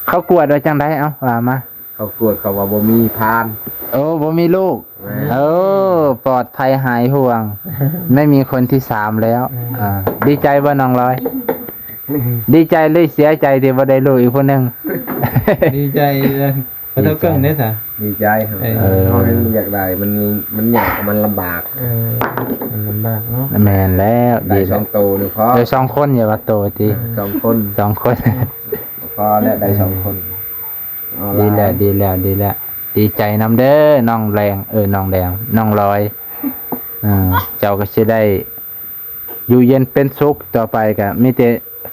ເຂົາກວດວ່າຈັ່ງໃດ? ເອົ້າ ວ່າມາ. ເຂົາກວດ ເຂົາວ່າບໍ່ມີພານ. ໂອ້ ບໍ່ມີລູກ. ແມ່ນ. ໂອ້ ປອດໄພຫາຍຫ່ວງ ໄມ່ມີຄົນທີສາມແລ້ວ. ອືມ ອ່າ ດີໃຈບໍ່ນ້ອງລອຍ? ດີໃຈຫຼືເສຍໃຈທີ່ບໍ່ໄດ້ລູກອີກຜູ້ໜຶ່ງ? ດີໃຈເລີຍ. ບໍ່ເທົ່າເກິ່ງເດ້ຊະ. ດີໃຈ. ເອີ ເຮົາຍັງຢາກໄດ້ ມັນ ມັນຍາກ ມັນລຳບາກ. ເອີ ມັນລຳບາກເນາະ. ແມ່ນແລ້ວ. ໄດ້ສອງໂຕນີ້ພໍ. ໄດ້ສອງຄົນ ຢ່າວ່າໂຕຕິ. ສອງຄົນ ສອງຄົນ ພໍແລ້ວ ໄດ້ສອງຄົນ. ເອີ ດີແລ້ວ ດີແລ້ວ ດີແລ້ວ. ດີໃຈນຳເດີນ້ອງແດງ ເອີ ນ້ອງແດງ ນ້ອງລອຍ. ເອີ ເຈົ້າກໍຊິໄດ້ ຢູ່ເຢັນເປັນສຸກ. ຕໍ່ໄປກໍມີແຕ່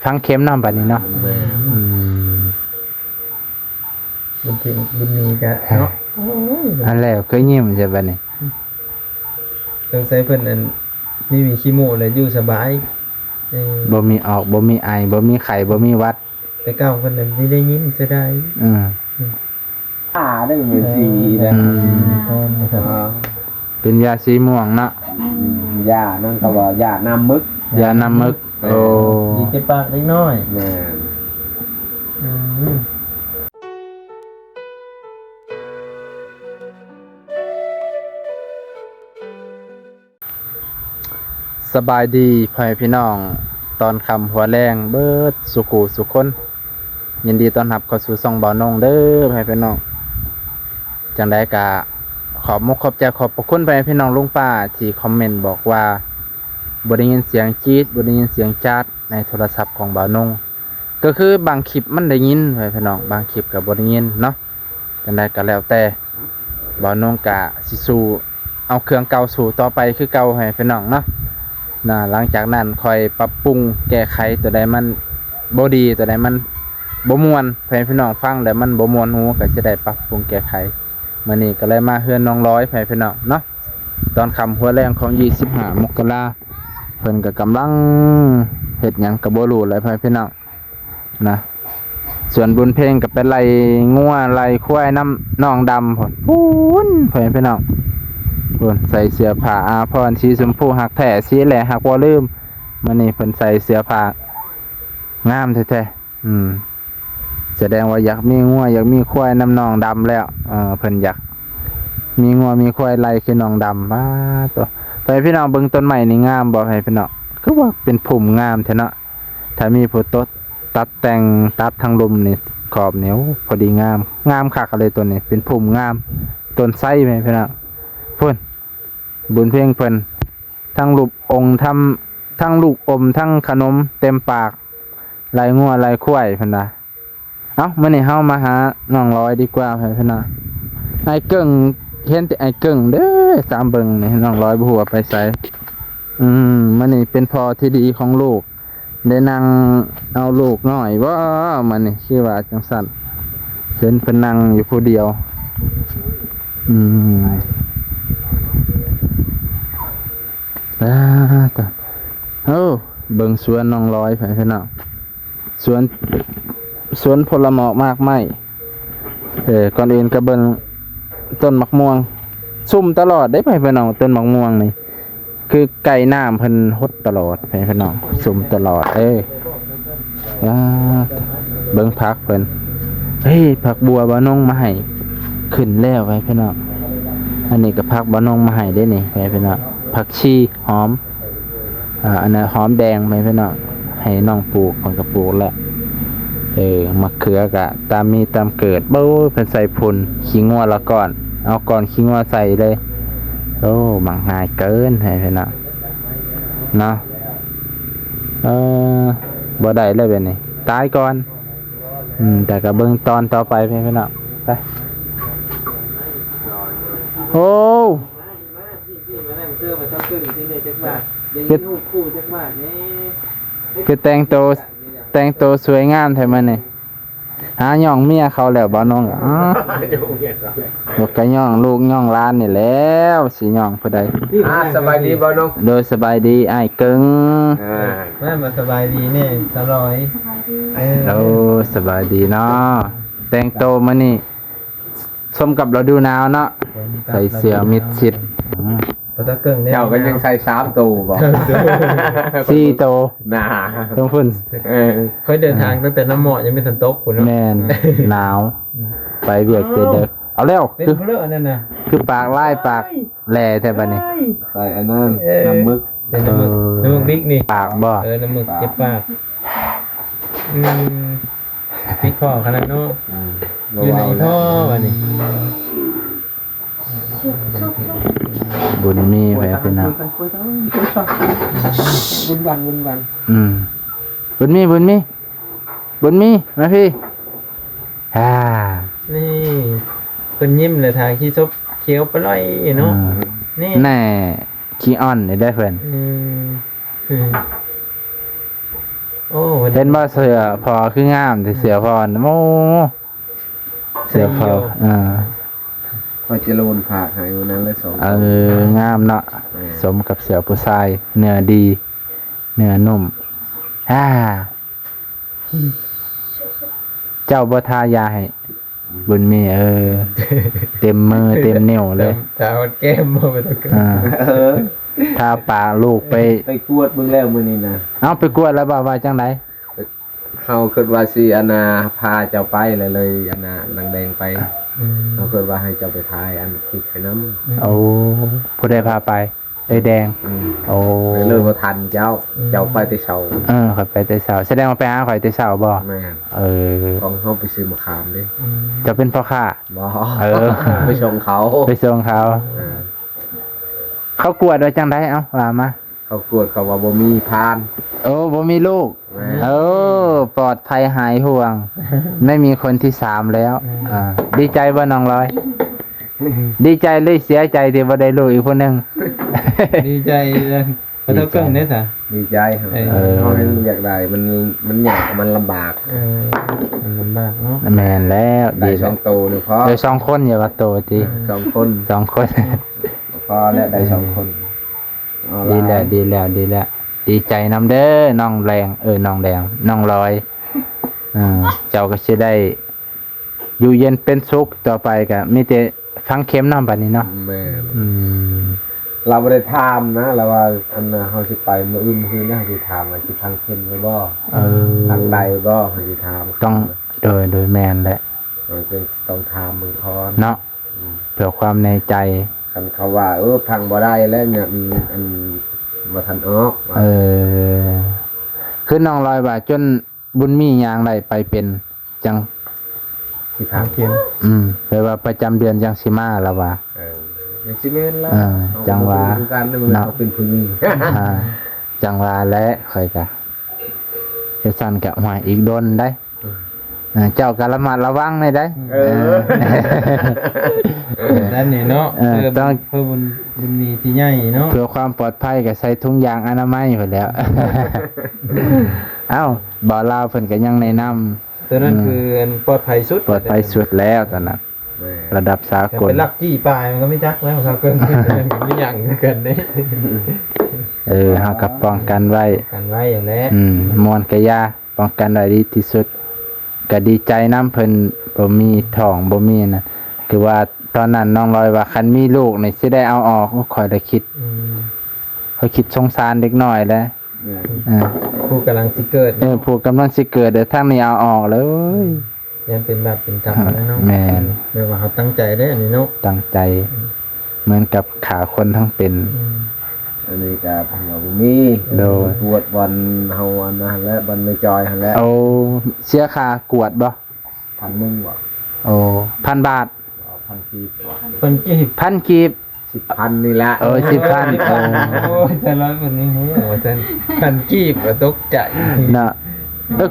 ຝັງເຂັມເນາະ ບັດນີ້ເນາະ. ແມ່ນ. ອືມ ບຸນເພັງບຸນມີກະເນາະ. ໂອ້ຍ ອັນແລ້ວຄືຍິ້ມໃສ່ບັດນີ້. ສົງໄສເພິ່ນອັນ ມີມີຂີ້ໂມ້ແລ້ວຢູ່ສະບາຍ. ເອີ ບໍ່ມີອອກ ບໍ່ມີໄອ ບໍ່ມີໄຂ້ ບໍ່ມີຫວັດ. ແຕ່ເກົ່າເພິ່ນນັ້ນຊິໄດ້ຍິນເສຍດາຍ. ອືມ ອືມ ອ່າ ໄດ້ເປັນສີ ເອີ ນະ. ອືມ ອ່າ ເປັນຢາສີມ່ວງເນາະ. ອືມ ຢານັ້ນກໍວ່າຢານ້ຳມຶກ ຢານ້ຳມຶກ. ໂອ້ ດີແກ່ປາກເດັກນ້ອຍ. ແມ່ນ. ອືມ ສະບາຍດີພໍ່ແມ່ພີ່ນ້ອງ ຕອນຄ່ຳຫົວແລງເບິດສູ່ຄູ່ສູ່ຄົນ. ຍິນດີຕ້ອນຮັບເຂົ້າສູ່ຊ່ອງບ່າວນົງເດີພໍ່ແມ່ພີ່ນ້ອງ. ຈັ່ງໃດກະຂອບມຸກຂອບໃຈຂອບພະຄຸນພໍ່ແມ່ພີ່ນ້ອງລຸງປ້າທີ່ຄອມເມັນບອກວ່າ ບໍ່ໄດ້ຍິນສຽງຈີດ ບໍ່ໄດ້ຍິນສຽງຈາດໃນໂທລະສັບຂອງບ່າວນົງ. ກໍຄືບາງຄລິບມັນໄດ້ຍິນ ພໍ່ແມ່ພີ່ນ້ອງ ບາງຄລິບກໍບໍ່ໄດ້ຍິນເນາະ. ຈັ່ງໃດກໍແລ້ວແຕ່ ບ່າວນົງກະຊິສູ້ ເອົາເຄື່ອງເກົ່າສູ້ຕໍ່ໄປຄືເກົ່າ ໃຫ້ພີ່ນ້ອງເນາະ. ນະ ຫຼັງຈາກນັ້ນຄ່ອຍປັບປຸງແກ້ໄຂ ຕົວໃດມັນບໍ່ດີ ຕົວໃດມັນບໍ່ມ່ວນ ໃຫ້ພີ່ນ້ອງຟັງແລ້ວມັນບໍ່ມ່ວນຫູ ກໍຊິໄດ້ປັບປຸງແກ້ໄຂ. ມື້ນີ້ກໍເລີຍມາເຮືອນນ້ອງລອຍ ໃຫ້ພີ່ນ້ອງເນາະ ຕອນຄ່ຳຫົວແລງຂອງຊາວຫ້າມົກກະລາ. ເພິ່ນກໍກຳລັງເຮັດຫຍັງກໍບໍ່ຮູ້ແຫຼະ ໃຫ້ພີ່ນ້ອງ ນະ. ສ່ວນບຸນເພັງກໍໄປໄລ່ງົວໄລ່ຄວາຍນຳນ້ອງດຳພຸ້ນ ພຸ້ນ ພໍ່ແມ່ພີ່ນ້ອງ ພຸ້ນ ໃສ່ເສື້ອຜ້າອາພອນສີຊົມພູ ຮັກແທ້ສີແຫຼະຮັກບໍ່ລືມ. ມື້ນີ້ເພິ່ນໃສ່ເສື້ອຜ້າງາມແທ້ໆ. ອືມ ສະແດງວ່າຢາກມີງົວຢາກມີຄວາຍນຳນ້ອງດຳແລ້ວ. ເອີ ເພິ່ນຢາກມີງົວມີຄວາຍໄລ່ຄືນ້ອງດຳ. ປາດໂທ້ ໃຫ້ພີ່ນ້ອງເບິ່ງຕົ້ນໄມ້ນີ້ງາມບໍ່ ໃຫ້ພີ່ນ້ອງ? ຄືວ່າເປັນພຸ່ມງາມແທ້ເນາະ. ຖ້າມີຜູ້ຕົດ ຕັດແຕ່ງ ຕັດທາງລຸ່ມນີ້ ຂອບນີ້ ໂອ້ ພໍດີງາມ ງາມຄັກເລີຍ. ຕົ້ນນີ້ເປັນພຸ່ມງາມ ຕົ້ນໄຊແມ່ນພີ່ນ້ອງ. ພຸ້ນ ບຸນເພັງເພິ່ນ ທັງລູກອົງ ທັງ ທັງລູກອົມ ທັງຂະໜົມເຕັມປາກ ໄລ່ງົວໄລ່ຄວາຍເພິ່ນວ່າ. ເອົ້າ ມື້ນີ້ເຮົາມາຫານ້ອງລອຍດີກວ່າ ພີ່ນ້ອງ. ອ້າຍເກິ່ງ ເຫັນແຕ່ອ້າຍເກິ່ງເດີ ຕາມເບິ່ງນີ້ ນ້ອງລອຍບໍ່ຮູ້ວ່າໄປໃສ. ອືມ ມື້ນີ້ເປັນພໍ່ທີ່ດີຂອງລູກ ໄດ້ນັ່ງເອົາລູກນ້ອຍບໍ່ ມື້ນີ້ ຄືວ່າຈັ່ງຊັ້ນ. ເຫັນເພິ່ນນັ່ງຢູ່ຜູ້ດຽວ. ອືມ ອ່າ ຕະ ໂອ້ ເບິ່ງສວນນ້ອງລອຍ ພີ່ນ້ອງ. ສວນ ສວນຜົນລະໝອກໝາກໄມ້. ເອີ ກ່ອນອື່ນກໍເບິ່ງຕົ້ນໝາກມ່ວງ ຊຸ່ມຕະຫຼອດເດ້ ພີ່ນ້ອງ. ຕົ້ນໝາກມ່ວງນີ້ ຄືໄກ່ນ້ຳເພິ່ນຫົດຕະຫຼອດ ພີ່ນ້ອງ ຊຸ່ມຕະຫຼອດ. ເອີ ວ້າ ເບິ່ງຜັກເພິ່ນ ເອີ ຜັກບົ່ວບ່າວນົງມາໃຫ້ ຂຶ້ນແລ້ວ ພີ່ນ້ອງ. ອັນນີ້ກໍຜັກບ່າວນົງມາໃຫ້ເດ້ນີ້ ພີ່ນ້ອງ ຜັກຊີຫອມ. ອ່າ ອັນນັ້ນຫອມແດງ ແມ່ນພີ່ນ້ອງ ໃຫ້ນ້ອງປູກ ເພິ່ນກໍປູກແລ້ວ. ເອີ ໝາກເຂືອກະຕາມມີຕາມເກີດ. ໂອ້ຍ ເພິ່ນໃສ່ຝຸ່ນຂີ້ງົວລະກ່ອນ ເອົາກ່ອນຂີ້ງົວໃສ່ເລີຍ. ໂອ້ ມັກງ່າຍເກີນ ໃຫ້ພີ່ນ້ອງເນາະ. ເອີ ບໍ່ໄດ້ແລ້ວແບບນີ້ ຕາຍກ່ອນ. ອືມ ແຕ່ກໍເບິ່ງຕອນຕໍ່ໄປ ພີ່ນ້ອງ ໄປ. ໂອ້ ຄືແຕ່ງໂຕ ແຕ່ງໂຕສວຍງາມແທ້ມື້ນີ້. ຫາຍ້ອງເມຍເຂົາແລ້ວບໍ່ນ້ອງ? ອໍ ບໍ່ກະຍ້ອງລູກຍ້ອງຫຼານນີ້ແລ້ວ ຊິຍ້ອງຜູ້ໃດ? ອ່າ ສະບາຍດີບໍ່ນ້ອງ? ໂດຍ ສະບາຍດີອ້າຍເກິ່ງ. ອ່າ ມາ ມາສະບາຍດີແນ່ສາວລອຍ. ເອີ ໂອ້ ສະບາຍດີເນາະ. ແຕ່ງໂຕມື້ນີ້ສົມກັບລະດູໜາວເນາະ ໃສ່ເສື້ອມິດຊິດ. ຕາເກິ່ງແນ່ ເຈົ້າກໍຍັງໃສ່ສາມໂຕບໍ່? ສີ່ໂຕ ໜາ ທັງພຸ້ນ ເອີ ຂ້ອຍເດີນທາງຕັ້ງແຕ່ນ້ຳເມາະຍັງບໍ່ທັນຕົກພຸ້ນເນາະ ແມ່ນ ໜາວ ອືມ ໄປວຽກແຕ່ເດິກ ເອົາແລ້ວ ເປັນ ຄື ເລີອັນນັ້ນນະ ຄືປາກລາຍປາກແຫຼແທ້ບັດນີ້ ໃສ່ອັນນັ້ນ ເອີ ນ້ຳໝຶກ ເປັນນ້ຳໝຶກ ເອີ ນ້ຳໝຶກບິກນີ້ ປາກບໍ່? ເອີ ນ້ຳໝຶກເຈັບປາກ ອືມ ຕິດຄໍຂະໜາດເນາະ ອືມ ຢູ່ໃນທໍ່ບັດນີ້ ບຸນມີໄປພີ່ນ້ອງ ວຸນວັນ ວຸນວັນ ອືມ ບຸນມີ ບຸນມີ ບຸນມີ ມາພີ້ ອ່າ ນີ້ ເພິ່ນຍິ້ມແລ້ວ ທາຂີ້ສົບຂຽວປະຫຼອຍເນາະ ອືມ ນີ້ ແນ່ ຂີ້ອ່ອນນີ້ໄດ້ເພິ່ນ ອືມ ອືມ ໂອ້ ເຫັນບໍ່ ເສື້ອພໍ່ຄືງາມແທ້ ເສື້ອພໍ່ ໂອ້ ເສື້ອພໍ່ ເອີ ຂ້ອຍຈະໂລນຝາກໃຫ້ມື້ນັ້ນແຫຼະ ສອງ ເອີ ງາມເນາະ ແມ່ນ ສົມກັບເສື້ອຜູ້ຊາຍ ເນື້ອດີ ເນື້ອນຸ້ມ ອ່າ ເຈົ້າບໍ່ທາຢາໃຫ້ ບຸນມີ ເອີ ເຕັມມືເຕັມນິ້ວເລີຍ ທາຮອດແກ້ມບໍ່ ບໍ່ຕ້ອງ ອ່າ ເອີ ທາປາກລູກໄປ ໄປກວດເບິ່ງແລ້ວມື້ນີ້ນະ ເອົາ ໄປກວດແລ້ວບໍ່ ວ່າຈັ່ງໃດ? ເຮົາຄິດວ່າຊິ ອັນນ່າ ພາເຈົ້າໄປ ແລ້ວເລີຍ ອັນນ່າ ນາງແດງໄປ ອືມ ເຮົາຄິດວ່າໃຫ້ເຈົ້າໄປຖ່າຍ ອັນ ຄລິບໃຫ້ນຳ ອືມ ໂອ້ ຜູ້ໃດພາໄປ? ເອື້ອຍແດງ ອືມ ໂອ້ ເລີຍບໍ່ທັນເຈົ້າ ອືມ ເຈົ້າໄປແຕ່ເຊົ້າ ເອີ ຂ້ອຍໄປແຕ່ເຊົ້າ ສະແດງວ່າໄປຫາຂ້ອຍແຕ່ເຊົ້າບໍ່? ແມ່ນ ເອີ ຂອງເຮົາໄປຊື້ມະຂາມເດ້ ອືມ ເຈົ້າເປັນພໍ່ຄ້າ? ບໍ່ ເອີ ໄປສົ່ງເຂົາ ໄປສົ່ງເຂົາ ເອີ ເຂົາກວດວ່າຈັ່ງໃດ? ເອົ້າ ວ່າມາ ເຂົາກວດເຂົາວ່າບໍ່ມີພານ ໂອ້ ບໍ່ມີລູກ ແມ່ນ ເອີ ປອດໄພຫາຍຫ່ວງ ໄມ່ມີຄົນທີສາມແລ້ວ ອືມ ອ່າ ດີໃຈບໍ່ນ້ອງລອຍ? ດີໃຈຫຼືເສຍໃຈທີ່ບໍ່ໄດ້ລູກອີກຜູ້ໜຶ່ງ? ດີໃຈເລີຍ ບໍ່ເທົ່າເກິ່ງເດ້ຊະ ດີໃຈ ເອີ ເຮົາຍັງຢາກໄດ້ ມັນ ມັນຍາກ ມັນລຳບາກ ເອີ ມັນລຳບາກເນາະ ແມ່ນແລ້ວ ໄດ້ ດີແລ້ວ ສອງໂຕນີ້ພໍ ໄດ້ສອງຄົນ ຢ່າວ່າໂຕຕິ ສອງຄົນ ສອງຄົນ ພໍແລ້ວ ໄດ້ສອງຄົນ ເອີ ເອົາລະ ດີແລ້ວ ດີແລ້ວ ດີແລ້ວ ດີໃຈນຳເດີ ນ້ອງແດງ ເອີ ນ້ອງແດງ ນ້ອງລອຍ ເອີ ເຈົ້າກໍຊິໄດ້ ຢູ່ເຢັນເປັນສຸກ ຕໍ່ໄປກໍມີແຕ່ຝັງເຂັມເນາະ ບັດນີ້ເນາະ ແມ່ນ ອືມ ລາວບໍ່ໄດ້ຖາມນະ ລາວວ່າ ອັນ ເຮົາຊິໄປມື້ອື່ນ ມື້ອື່ນນະ ເຮົາຊິຖາມວ່າຊິຝັງເຂັມຫຼືບໍ່ ເອີ ຝັງໄດ້ບໍ່ ເຮົາຊິຖາມ ຕ້ອງ ໂດຍ ໂດຍ ແມ່ນແຫຼະ ເຮົາຈຶ່ງຕ້ອງຖາມເບິ່ງກ່ອນເນາະ ອືມ ເພື່ອຄວາມແນ່ໃຈ ຄັນເຂົາວ່າ ເອີ ຝັງບໍ່ໄດ້ແລ້ວ ອັນ ອັນ ບໍ່ທັນອອກ ເອີ ຄືນ້ອງລອຍວ່າ ຈົນ ບຸນມີຍ່າງໄດ້ໄປເປັນ ຈັ່ງຊິຖາມເຂັມ ອືມ ແປວ່າປະຈຳເດືອນຈັ່ງຊິມາລະວ່າ ເອີ ຈັ່ງຊິແມ່ນລະ ເອີ ຈັ່ງວ່າເນາະ ເປັນຜູ້ຍິງ ອ່າ ຈັ່ງວ່າແຫຼະ ຂ້ອຍກະ ຈັ່ງຊັ້ນກະ ຫ້ວຍ ອີກດົນໄດ໋ ເອີ ເຈົ້າກະລະມັດລະວັງແດ່ໄດ໋ ເອີ ເອີ ນັ້ນນີ້ເນາະ ເອີ ເອີ ຕ້ອງ ເພື່ອບຸນ ບຸນມີທີ່ໃຫຍ່ເນາະ ເພື່ອຄວາມປອດໄພກະໃສ່ຖົງຢາງອະນາໄມພຸ້ນແຫຼ້ວ ເອົ້າ ບ່າວລາວເພິ່ນກໍຍັງແນະນຳ ຕົວນັ້ນ ອືມ ຄືອັນປອດໄພສຸດ ປອດໄພສຸດແລ້ວຕອນນັ້ນ ແມ່ນ ລະດັບສາກົນ ແຕ່ໄປລັກຈີ້ປ່າມັນກໍມີຈັກແລ້ວ ເຂົາກໍມີຫຍັງຄືກັນເດ້ ເອີ ເຮົາກໍປ້ອງກັນໄວ້ ປ້ອງກັນໄວ້ຫັ້ນແຫຼະ ອືມ ມ່ວນກະຢ່າ ປ້ອງກັນໄວ້ດີທີ່ສຸດ ກໍດີໃຈນຳເພິ່ນ ບໍ່ມີທ້ອງ ບໍ່ມີນັ້ນ ຄືວ່າຕອນນັ້ນນ້ອງລອຍວ່າ ຄັນມີລູກນີ້ຊິໄດ້ເອົາອອກ ໂອ້ ຂ້ອຍລະຄິດ ອືມ ຂ້ອຍຄິດສົງສານເດັກນ້ອຍແຫຼະ ແມ່ນ ເອີ ຜູ້ກຳລັງຊິເກີດ ເອີ ຜູ້ກຳລັງຊິເກີດ ແລ້ວທາງນີ້ເອົາອອກເລີຍ ຢ້ານເປັນບາບເປັນກຳແລ້ວເນາະ ແມ່ນ ແບບວ່າເຮົາຕັ້ງໃຈເດ້ອັນນີ້ເນາະ ຕັ້ງໃຈ ອືມ ເໝືອນກັບຂ້າຄົນທັງເປັນ ອືມ ອັນນີ້ກໍເພິ່ນວ່າບໍ່ມີ ໂດຍ ກວດບ່ອນເຮົາອັນນັ້ນແຫຼະ ບ່ອນແມ່ຈອຍຫັ້ນແຫຼະ ໂອ້ ເສຍຄ່າກວດບໍ່? ພັນໜຶ່ງບໍ່? ໂອ້ ພັນບາດ ພັນກີບ ພັນກີບ ພັນກີບ ສິບພັນນີ້ລະ ເອີ ສິບພັນ ໂອ້ຍ ແຕ່ລະຄົນນີ້ ໂອ້ ວ່າຊັ້ນ ພັນກີບ ກໍຕົກໃຈເນາະ ເອີ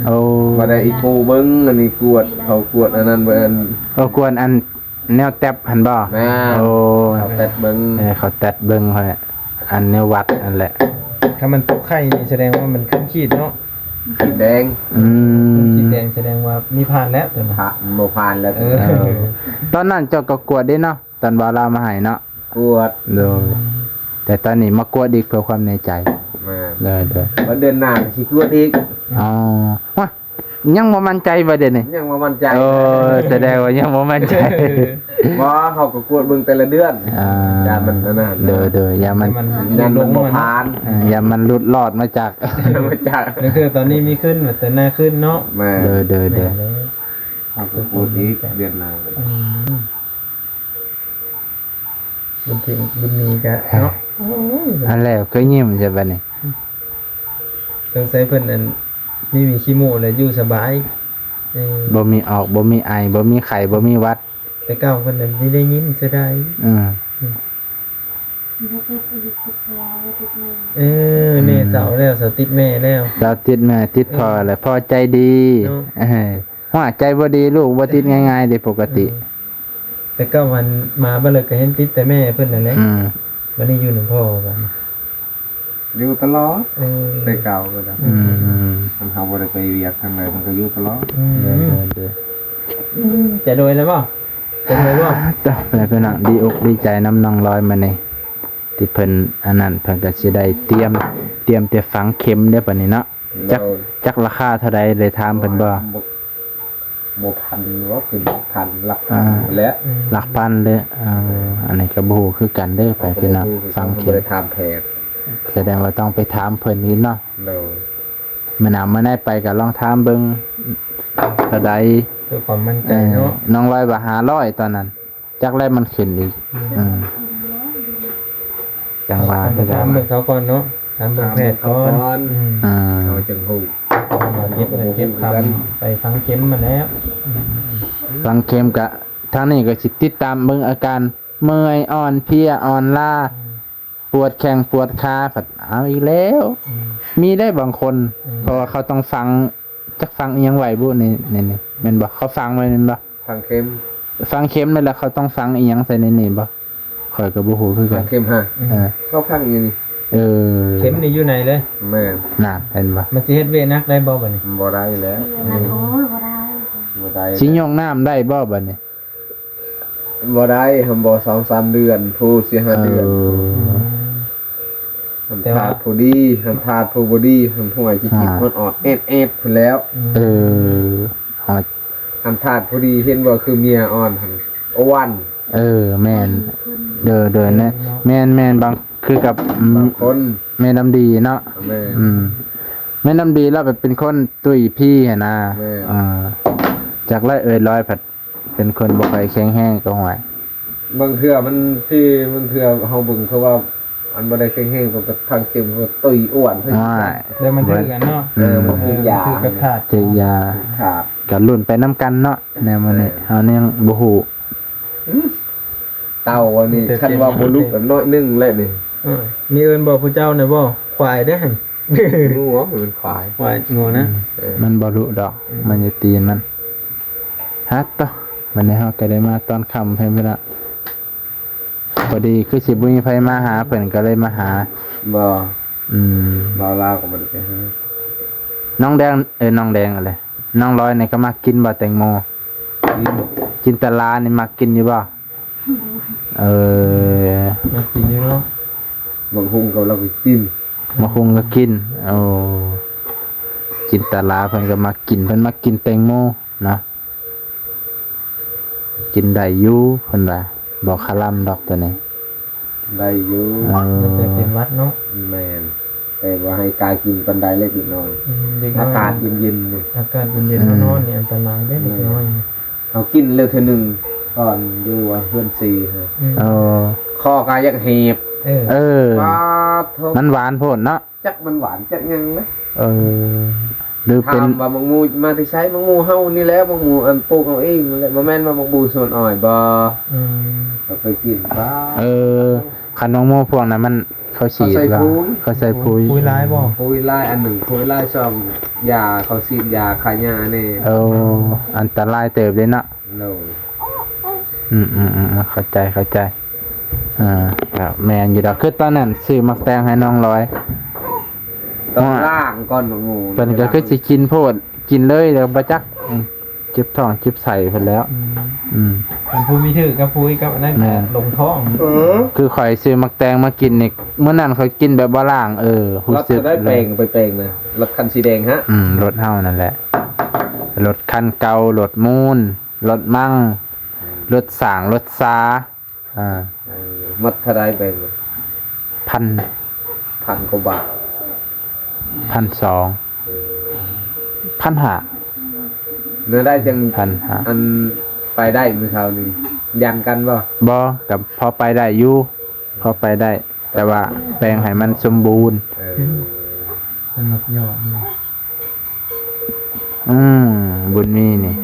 ໂອ້ ບໍ່ໄດ້ອີໂຄເບິ່ງ ອັນນີ້ກວດ ເຂົາກວດອັນນັ້ນເບິ່ງ ເອີ ກວດອັນ ແນວແຕັບຫັ້ນບໍ່? ແມ່ນ ໂອ້ ເຂົາແຕັບເບິ່ງ ເອີ ເຂົາແຕັບເບິ່ງຫັ້ນແຫຼະ ອັນແນວວັດຫັ້ນແຫຼະ ຄັນມັນຕົກໄຂ່ນີ້ສະແດງວ່າມັນຂຶ້ນຂີດເນາະ ຂີດແດງ ອືມ ຂີດແດງສະແດງວ່າມີພານແລ້ວຕົວນັ້ນ ພານ ບໍ່ພານແລ້ວ ເອີ ຕອນນັ້ນເຈົ້າກໍກວດເດ້ເນາະ ຕອນວ່າລາວມາໃຫ້ເນາະ ກວດ ໂດຍ ແຕ່ຕອນນີ້ມາກວດອີກເພື່ອຄວາມແນ່ໃຈ ແມ່ນ ໂດຍ ໂດຍ ວ່າເດືອນໜ້າກໍຊິກວດອີກ ອໍ ວະ ຍັງບໍ່ໝັ້ນໃຈບໍ່ດຽວນີ້? ຍັງບໍ່ໝັ້ນໃຈ. ໂອ້ ສະແດງວ່າຍັງບໍ່ໝັ້ນໃຈ. ບໍ່ ເຮົາກໍກວດເບິ່ງແຕ່ລະເດືອນ. ອ່າ ຢ້ານມັນອັນນັ້ນ. ໂດຍໆ ຢ້ານມັນ ມັນ ຢ້ານມັນບໍ່ຜ່ານ. ເອີ ຢ້ານມັນຫຼຸດລອດມາຈາກ ມາຈາກ ກໍຄືຕອນນີ້ມີຂຶ້ນ ແຕ່ໜ້າຂຶ້ນເນາະ. ແມ່ນ. ໂດຍໆໆ ແມ່ນເລີຍ. ເຮົາກໍກວດອີກເດືອນໜ້າ. ອືມ ບຸນທິງບຸນມີກະເນາະ. ໂອ້ຍ ອັນແລ້ວຄືຍິ້ມຊະບັດນີ້. ສົງໄສເພິ່ນອັນ ມີມີຂີ້ມູກແລ້ວຢູ່ສະບາຍ. ເອີ ບໍ່ມີອອກ ບໍ່ມີໄອ ບໍ່ມີໄຂ້ ບໍ່ມີຫວັດ. ແຕ່ເກົ່າເພິ່ນນັ້ນຊິໄດ້ຍິ້ມເສຍດາຍ. ເອີ ອືມ ເອີ ແມ່ເຊົາແລ້ວ ເຊົາຕິດແມ່ແລ້ວ ເຊົາຕິດແມ່ຕິດພໍ່ແລ້ວ ພໍ່ໃຈດີ. ເອີ ຫົວໃຈບໍ່ດີ ລູກບໍ່ຕິດງ່າຍໆເດ້ ປົກກະຕິ. ເອີ ແຕ່ເກົ່າມັນມາບັດເລີກກໍເຫັນຕິດແຕ່ແມ່ເພິ່ນນັ້ນແຫຼະ. ອືມ ບັດນີ້ຢູ່ນຳພໍ່ບັດນີ້ ຢູ່ຕະຫຼອດ. ເອີ ແຕ່ເກົ່າກໍໄດ້. ອືມ ຄັນເຮົາບໍ່ໄດ້ໄປວຽກທາງໃດ ມັນກໍຢູ່ຕະຫຼອດ. ອືມ ເດີ ເດີ ເດີ ອືມ ຈະໂດຍແລ້ວບໍ່? ຈະໂດຍບໍ່? ຕາຍແລ້ວພີ່ນ້ອງ ດີອົກດີໃຈນຳນ້ອງລອຍມື້ນີ້ ທີ່ເພິ່ນອັນນັ້ນ ເພິ່ນກໍຊິໄດ້ຕຽມ ຕຽມແຕ່ຝັງເຂັມເດ້ບັດນີ້ເນາະ. ຈັກ ໂດຍ ຈັກລາຄາເທົ່າໃດ ໄດ້ຖາມເພິ່ນບໍ່? ບໍ່ ບໍ່ພັນ ບໍ່ເຖິງຫຼັກພັນ ຫຼັກພັນ ອ່າ ແຫຼະ. ອືມ ຫຼັກພັນເດ້. ເອີ ອັນນີ້ກໍບໍ່ຮູ້ຄືກັນເດີ ໄປພີ່ນ້ອງ ເຮົາກໍບໍ່ຮູ້ຄືກັນ ຟັງເຂັມ ເຮົາບໍ່ໄດ້ຖາມແພງ. ສະແດງວ່າຕ້ອງໄປຖາມເພິ່ນອີກເນາະ. ໂດຍ ມື້ໜ້າມື້ໃດໄປກໍລອງຖາມເບິ່ງ ເທົ່າໃດ ເພື່ອຄວາມໝັ້ນໃຈເນາະ. ເອີ ນ້ອງລອຍວ່າຫ້າຮ້ອຍຕອນນັ້ນ. ຈັກແລ້ວມັນຂຶ້ນອີກ. ອືມ ອືມ ຈັ່ງວ່າ ຕ້ອງໄປຖາມເບິ່ງເຂົາກ່ອນເນາະ ຖາມເບິ່ງແພດກ່ອນ. ອືມ ອ່າ ເຮົາຈຶ່ງຮູ້ ເກັບເງິນເກັບຄຳ ໄປຝັງເຂັມມາແລ້ວ. ອືມ ຝັງເຂັມກະ ທາງນີ້ກໍຊິຕິດຕາມເບິ່ງອາການເມື່ອຍ ອ່ອນເພຍ ອ່ອນລ້າ. ອືມ ປວດແຂ້ງປວດຂາ ພັດເອົາອີກແລ້ວ. ອືມ ມີໄດ້ບາງຄົນ. ອືມ ເພາະວ່າເຂົາຕ້ອງຝັງ ຈັກຝັງອີ່ຫຍັງໄວ້ບຸ ໃນ ໃນນີ້ ແມ່ນບໍ່? ເຂົາຝັງໄວ້ແມ່ນບໍ່? ຝັງເຂັມ ຝັງເຂັມນັ້ນແຫຼະ ເຂົາຕ້ອງຝັງອີ່ຫຍັງໃສ່ໃນນີ້ບໍ່? ຂ້ອຍກໍບໍ່ຮູ້ຄືກັນ ຝັງເຂັມຫາ. ເອີ ເຂົາຝັງຢູ່ນີ້. ເອີ ເຂັມນີ້ຢູ່ໃນເລີຍ. ແມ່ນ. ນັ້ນ ເຫັນບໍ່? ມັນຊິເຮັດວຽກໜັກໄດ້ບໍ່ບັດນີ້? ບໍ່ໄດ້ແລ້ວ. ອືມ ໂອ້ຍ ບໍ່ໄດ້ ບໍ່ໄດ້. ຊິຍົກນ້ຳໄດ້ບໍ່ບັດນີ້? ບໍ່ໄດ້ ຫຳບໍ່ ສອງສາມເດືອນພຸ້ນ ສີ່ຫ້າເດືອນ. ເອີ ອືມ ຫຳທາດຜູ້ດີ ຫຳທາດຜູ້ບໍ່ດີ ຫຳຫ້ວຍຊິຈິບ ອ່າ ຮອດອອດແອດໆພຸ້ນແລ້ວ. ເອີ ຮອດ ຫຳທາດຜູ້ດີ ເຫັນບໍ່ ຄືເມຍອ່ອນຫັ້ນ ອ້ວນ. ເອີ ແມ່ນ. ເດີ ເດີ ແມ່ນເນາະ. ແມ່ນໆ ບາງ ຄືກັບ ອືມ ບາງຄົນ ແມ່ນ້ຳດີເນາະ. ແມ່ນ. ອືມ ແມ່ນ້ຳດີລາວໄປເປັນຄົນຕຸ້ຍພີຫັ້ນນະ. ແມ່ນ. ເອີ ຈັກລະເອີຍລອຍ ເປັນຄົນບໍ່ຄ່ອຍແຂງແຮງກໍຫວຍ. ບາງເທື່ອມັນທີ່ ບາງເທື່ອເຮົາເບິ່ງ ເຂົາວ່າອັນບໍ່ໄດ້ແຂງແຮງ ເພິ່ນກໍທາງເຂັມ ເພິ່ນກໍຕຸ້ຍອ້ວນ. ໂອ້ຍ ແລ້ວມັນຖືກກັນເນາະ. ເອີ ອືມ ມັນຖືກຢາ ເອີ ມັນຖືກກັບທາດ ຖືກຢາ ຖືກທາດ ກໍລຸ້ນໄປນຳກັນເນາະ. ແນວມື້ນີ້ ເອີ ເຮົາຍັງບໍ່ຮູ້. ອືມ ເຕົ່າອັນນີ້ ມີແຕ່ ຄັນວ່າບໍ່ລຸກ ເຕັມ ໜ້ອຍໜຶ່ງແຫຼະນີ້. ເອີ ມີເອີ້ນບອກຜູ້ເຈົ້າແດ່ບໍ່? ຄວາຍເດ້ຫັ້ນ. ງົວ ມັນຄວາຍ ຄວາຍ ງົວນະ. ອືມ ເອີ ມັນບໍ່ລຸດອກ. ອືມ ມັນຢູ່ຕີນມັນ. ຮັດໂຕ ບັດນີ້ເຮົາກໍໄດ້ມາຕອນຄ່ຳເພິ່ນພຸ້ນລະ ພໍດີຄືຊິບໍ່ມີໃຜມາຫາ ເພິ່ນກໍເລີຍມາຫາ. ບໍ່. ອືມ ບ່າວລາວກໍບໍ່ໄດ້ໄປຫາ. ນ້ອງແດງ ເອີ ນ້ອງແດງ ອະໄລ ນ້ອງລອຍນີ້ກໍມັກກິນບໍ່ແຕງໂມ? ກິນ. ຈິນຕະລານີ້ມັກກິນຢູ່ບໍ່? ເອີ ມັກກິນຢູ່ເນາະ. ບັກຫຸ່ງກໍລາວກໍກິນ. ບັກຫຸ່ງກໍກິນ. ໂອ້ ຈິນຕະລາເພິ່ນກໍມັກກິນ ເພິ່ນມັກກິນແຕງໂມເນາະ. ກິນໄດ້ຢູ່ ເພິ່ນວ່າ ບໍ່ຄະລຳດອກໂຕນີ້. ໄດ້ຢູ່. ເອີ ແຕ່ເປັນຫວັດເນາະ. ແມ່ນ. ແຕ່ວ່າໃຫ້ກ້າກິນປານໃດເລັກນ້ອຍ. ອືມ ເດັກນ້ອຍ ອາກາດເຢັນໆ ອາກາດເຢັນໆ ອືມ ເຮົານອນນີ້ອັນຕະລາຍເດ້ ເດັກນ້ອຍ. ເຮົາກິນແລ້ວເທື່ອໜຶ່ງ ຕອນຢູ່ເຮືອນສີ່. ອືມ ເອີ ຄໍກໍຢາກແຫບ. ເອີ ເອີ ປາດໂທ ມັນຫວານໂພດເນາະ. ຈັກມັນຫວານຈັກຫຍັງນະ. ເອີ ຫຼືເປັນ ຖາມວ່າໝາກໝູ່ມາແຕ່ໃສ? ໝາກໝູ່ເຮົານີ້ແຫຼະ ໝາກໝູ່ອັນປູກເຮົາເອງນັ້ນແຫຼະ ບໍ່ແມ່ນວ່າໝາກໝູ່ສວນອ້ອຍບໍ່. ອືມ ເຮົາໄປກິນປາ. ເອີ ຄັນໝາກໝູ່ພວກນັ້ນມັນ ເຂົາສີດວ່າ ເຂົາໃສ່ປຸຍ ເຂົາໃສ່ປຸຍ. ປຸຍຫຼາຍບໍ່? ປຸຍຫຼາຍ ອັນໜຶ່ງປຸຍຫຼາຍ ສອງຢາ ເຂົາສີດຢາຂ້າຫຍ້າແດ່. ໂອ້ ອັນຕະລາຍເຕີບເດ້ເນາະ. ໂດຍ. ອືມໆໆ ເຂົ້າໃຈ ເຂົ້າໃຈ. ອ່າ ກໍແມ່ນຢູ່ດອກ ຄືຕອນນັ້ນຊື້ໝາກແຕງໃຫ້ນ້ອງລອຍ ຕ້ອງລ້າງກ່ອນໝາກໝູ່. ເພິ່ນກໍຄືຊິກິນໂພດ ກິນເລີຍແລ້ວບໍ່ຈັກ. ອືມ ເຈັບທ້ອງເຈັບໄສ້ເພິ່ນແລ້ວ. ອືມ ອືມ ມັນຜູ້ມີຖືກກັບຜູ້ກັບອັນນັ້ນ ແມ່ນ ລົງທ້ອງ. ເອີ ຄືຂ້ອຍຊື້ໝາກແຕງມາກິນນີ້ ມື້ນັ້ນຂ້ອຍກິນແບບບໍ່ລ້າງ. ເອີ ຮູ້ສຶກເລີຍ. ໄປແປງນະ ລົດຄັນສີແດງຫະ. ອືມ ລົດເຮົານັ້ນແຫຼະ. ລົດຄັນເກົ່າ, ລົດມູນ, ລົດມັງ, ລົດສ້າງ, ລົດສາ. ອ່າ ເອີ ໝົດເທົ່າໃດແບ່ງ? ພັນ ພັນກວ່າບາດ. ພັນສອງ. ເອີ ພັນຫ້າ. ແນວໃດຈັ່ງ ພັນຫ້າ ອັນ ໄປໄດ້ມື້ເຊົ້ານີ້? ຢ້ານກັນບໍ່? ບໍ່, ກໍພໍໄປໄດ້ຢູ່, ພໍໄປໄດ້, ແຕ່ວ່າແປງໃຫ້ມັນສົມບູນ. ເອີ ເປັນນກຍອດ. ອືມ ບຸນມີນີ້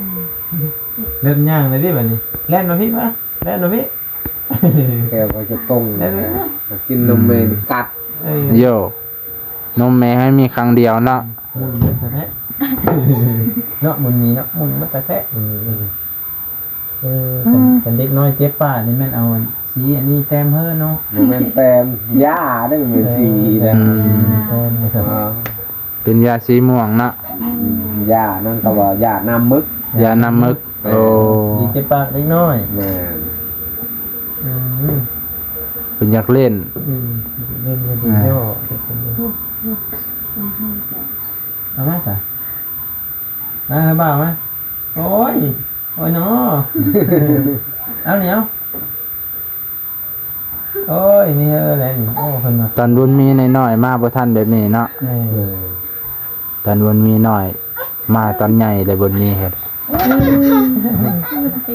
ເລີ່ມຍ່າງແລ້ວເດ້ບາດນີ້. ແລ່ນມາພີ້ມາ, ແລ່ນມາພີ້. ແກ້ວກໍຈະຕົງ ແລ່ນມາ. ກິນນົມແມ່ນີ້ກັດ. ເອີ ໂຢ ນົມແມ່ໃຫ້ມີຄັ້ງດຽວເນາະ. ໝຸນໝົດແທ້ໆ ເນາະ ບຸນມີເນາະ, ໝຸນໝົດແທ້ໆ. ເອີ ເອີ ຄັນ ຄັນເດັກນ້ອຍເຈັບປາກນີ້ແມ່ນເອົາອັນ ສີອັນນີ້ແຕ້ມເຮີເນາະ. ບໍ່ແມ່ນແຕ້ມ ຢາເດ້ ແມ່ນສີ. ເອີ ເອີ ເອີ ເປັນຢາສີມ່ວງເນາະ. ອືມ ຢານັ້ນເຂົາວ່າຢານ້ຳມຶກ. ຢານ້ຳມຶກ. ໂອ້ ດີເຈັບປາກເດັກນ້ອຍ. ແມ່ນ. ອືມ ເພິ່ນຢາກຫຼິ້ນ. ອືມ ເລ່ນ ເລ່ນ ອ່າ ເອົາມາຊະ ມາ ເອົາບ່າວມາ. ໂອ້ຍ ໂອ້ຍເນາະ. ເອົານີ້ ເອົາ. ໂອ້ຍ ມີເຮີແລ້ວນີ້. ໂອ້ ເພິ່ນວ່າ ຕອນບຸນມີນ້ອຍໆ ມາບໍ່ທັນແບບນີ້ເນາະ. ເອີ ເອີ ຕອນບຸນມີນ້ອຍ ມາຕອນໃຫຍ່ແລ້ວບຸນມີເຮີ. ເປັ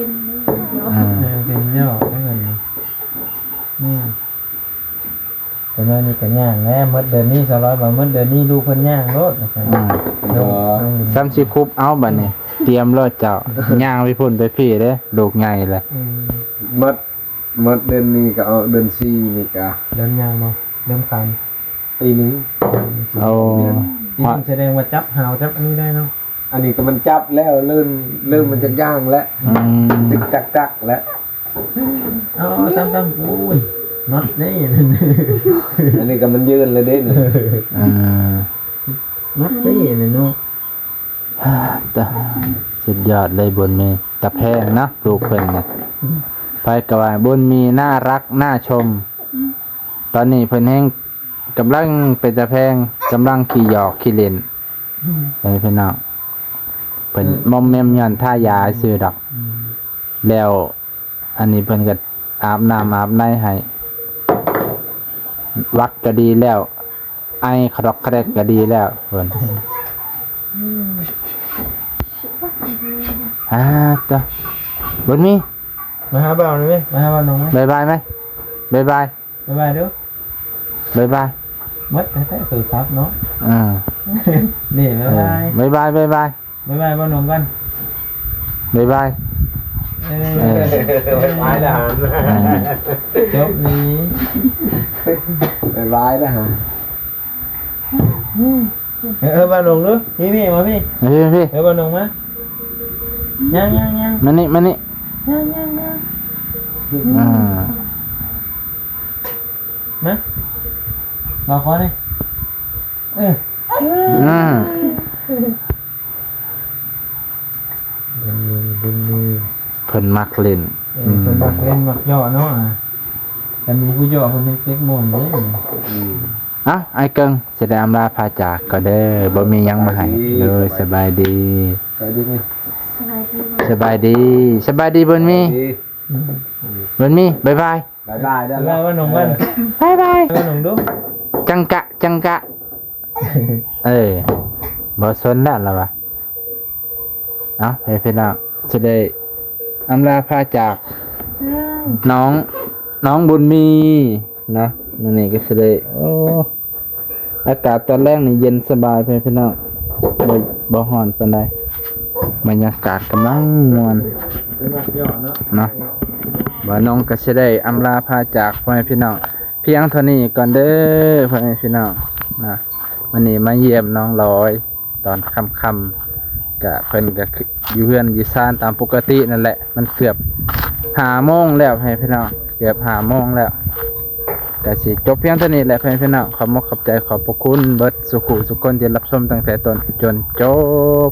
ນເນາະ. ເອີ ເອີ ເປັນເນາະ. ອືມ ແຕ່ວ່ານີ້ກໍຍ່າງແລ້ວ. ໝົດເດືອນນີ້ ສາວລອຍວ່າ ໝົດເດືອນນີ້ລູກເພິ່ນຍ່າງໂລດ ວ່າຊັ້ນ. ອືມ ໂດຍ ຊ້ຳຊິຄຸບເອົາບາດນີ້. ຕຽມໂລດເຈົ້າ ຍ່າງໄປພຸ້ນໄປພີ້ເດ້ ລູກໃຫຍ່ແລ້ວ. ອືມ ໝົດ ໝົດເດືອນນີ້ກໍເອົາເດືອນສີ່ນີ້ກະ ເລີ່ມຍ່າງບໍ່? ເລີ່ມຄານ ປີໜຶ່ງ. ໂອ້ ປີໜຶ່ງສະແດງວ່າຈັບຫາວ ຈັບອັນນີ້ໄດ້ເນາະ. ອັນນີ້ກໍມັນຈັບແລ້ວ ເລີ່ມ ເລີ່ມມັນຈະຍ່າງແລ້ວ. ອືມ ຕຶກຕັກໆແລ້ວ. ເອົາ ຕາມໆ. ໂອ້ຍ ນັດເດ້. ອັນນີ້ກໍມັນຢືນແລ້ວເດ້ນີ້. ອ່າ ນັດເດ້ນີ້ເນາະ. ຕະ ສຸດຍອດເລີຍບຸນມີ. ຕາແພງເນາະ ລູກເພິ່ນນະ. ໃຜກໍວ່າບຸນມີໜ້າຮັກໜ້າຊົມ. ຕອນນີ້ເພິ່ນແຮງກຳລັງເປັນຕາແພງ ກຳລັງຂີ້ຫຍອກຂີ້ຫຼິ້ນ. ເອີ ພີ່ນ້ອງ ເພິ່ນ ເອີ ມົມແມມຍ້ອນທາຢາຊື່ດອກ. ອືມ ແລ້ວ ອັນນີ້ເພິ່ນກໍອາບນ້ຳອາບໃນໃຫ້ ຫວັດກໍດີແລ້ວ ໄອຂະດອກຂະແດກກໍດີແລ້ວເພິ່ນ. ອືມ ອ່າ ຕະ ບຸນມີ ມາຫາບ່າວໜ່ອຍເວີຍ ມາຫາບ່າວໜ່ອຍ. ບາຍບາຍໄໝ? ບາຍບາຍ ບາຍບາຍດູ ບາຍບາຍ. ໝົດແທ້ໆໂທລະສັບເນາະ. ເອີ ນີ້ ບາຍບາຍ ເອີ ບາຍບາຍ ບາຍບາຍ. ບາຍບາຍ ບ່າວໜຸ່ມກ່ອນ ບາຍບາຍ. ເອີ ເອີ ບາຍບາຍແລ້ວຫັ້ນ ເອີ ຈົບນີ້ ບາຍບາຍແລ້ວຫັ້ນ. ເອີ ບ່າວໜຸ່ມດູ ພີ່ໆ ມາພີ່ ມາພີ່ ມາພີ່. ເອີ ບ່າວໜຸ່ມມາ ຍ່າງໆໆ ມານີ້ ມານີ້ ຍ່າງໆໆ. ອ່າ ມາ ມາຂໍນີ້ ເອີ ອືມ ບຸນມີ ບຸນມີ ເພິ່ນມັກຫຼິ້ນ. ເອີ ອືມ ເພິ່ນມັກຫຼິ້ນມັກເຍາະເນາະ. ຄັນມີຜູ້ເຍາະເພິ່ນຍັງເຕັກມ່ວນເດ້. ອືມ ເອົ້າ ອ້າຍເກິ່ງ ຊິໄດ້ອຳລາພາຈາກກ່ອນເດີ ບໍ່ມີຫຍັງມາໃຫ້. ສະບາຍດີ ໂດຍ ສະບາຍດີ ສະບາຍດີ ສະບາຍດີ ສະບາຍດີ ບຸນມີ ສະບາຍດີ. ອືມ ບຸນມີ ບາຍບາຍ ບາຍບາຍເດີ ບາຍບາຍ ບ່າວໜຸ່ມກ່ອນ ເອີ ບາຍບາຍ ບ່າວໜຸ່ມດູ ຈັງກະ ຈັງກະ ເອີ ບໍ່ສົນແລ້ວລະວ່າ. ເອົ້າ ໃຫ້ພີ່ນ້ອງຊິໄດ້ອຳລາພາຈາກ ເອີ ນ້ອງ ນ້ອງບຸນມີເນາະ. ມື້ນີ້ກໍຊິໄດ້ ໂອ້ ອາກາດຕອນແລງນີ້ເຢັນສະບາຍ ພໍ່ແມ່ພີ່ນ້ອງ ບໍ່ ບໍ່ຮ້ອນປານໃດ ບັນຍາກາດກຳລັງມ່ວນເນາະ. ບ່າວໜຸ່ມກໍຊິໄດ້ອຳລາພາຈາກ ພໍ່ແມ່ພີ່ນ້ອງ ພຽງເທົ່ານີ້ກ່ອນເດີ ພໍ່ແມ່ພີ່ນ້ອງນະ. ມື້ນີ້ມາຢ້ຽມນ້ອງລອຍຕອນຄ່ຳໆ ກະເພິ່ນກະຢູ່ເຮືອນຢູ່ຊານຕາມປົກກະຕິນັ້ນແຫຼະ. ມັນເກືອບຫ້າໂມງແລ້ວ ພໍ່ແມ່ພີ່ນ້ອງ ເກືອບຫ້າໂມງແລ້ວ. ກະຊິຈົບພຽງເທົ່ານີ້ແຫຼະ ພໍ່ແມ່ພີ່ນ້ອງ. ຂອບມຸກຂອບໃຈຂອບພະຄຸນເບິດສູ່ຜູ້ສູ່ຄົນທີ່ຮັບຊົມຕັ້ງແຕ່ຕົ້ນຈົນຈົບ.